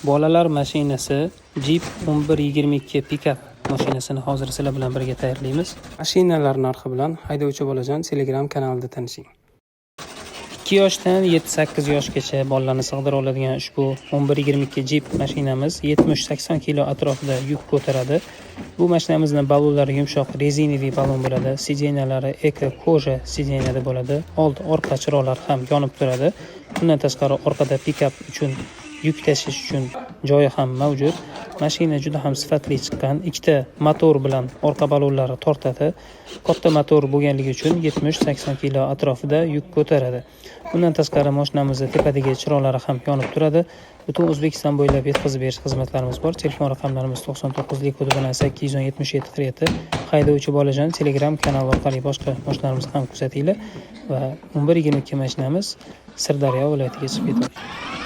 Bolalar mashinasi Jeep 1122 pikap mashinasini hozir sizlar bilan birga tayyorlaymiz. Mashinalar narxi bilan Haydovchi bolajon Telegram kanalida tanishing. 2 yoshdan 7-8 yoshgacha bolalarni sig'dira oladigan ushbu 1122 Jeep mashinamiz 70-80 kilo atrofida yuk ko'taradi. Bu mashinamizni ballonlari yumshoq резиновый ballon bo'ladi. Сиденья lari эко кожа сиденья da bo'ladi. Old, orqa chiroqlar ham yonib turadi. Bundan tashqari, orqada pikap uchun yuk tashish uchun joyi ham mavjud. Mashina juda ham sifatli chiqqan. Ikkita motor bilan orqa ballonlari tortadi. Katta motor bo'lganligi uchun 70-80 kilo atrofida yuk ko'taradi. Bundan tashqari, mashinamizni tepadagi chiroqlari ham yonib turadi. Butun O'zbekiston bo'ylab yetkazib berish xizmatlarimiz bor. Telefon raqamlarimiz 99 kodi bilan 877 47. Haydovchi bolajon Telegram kanali orqali boshqa mashinalarimizni ham kuzatinglar va 1122 mashinamiz Sirdaryo viloyatiga chiqib ketadi.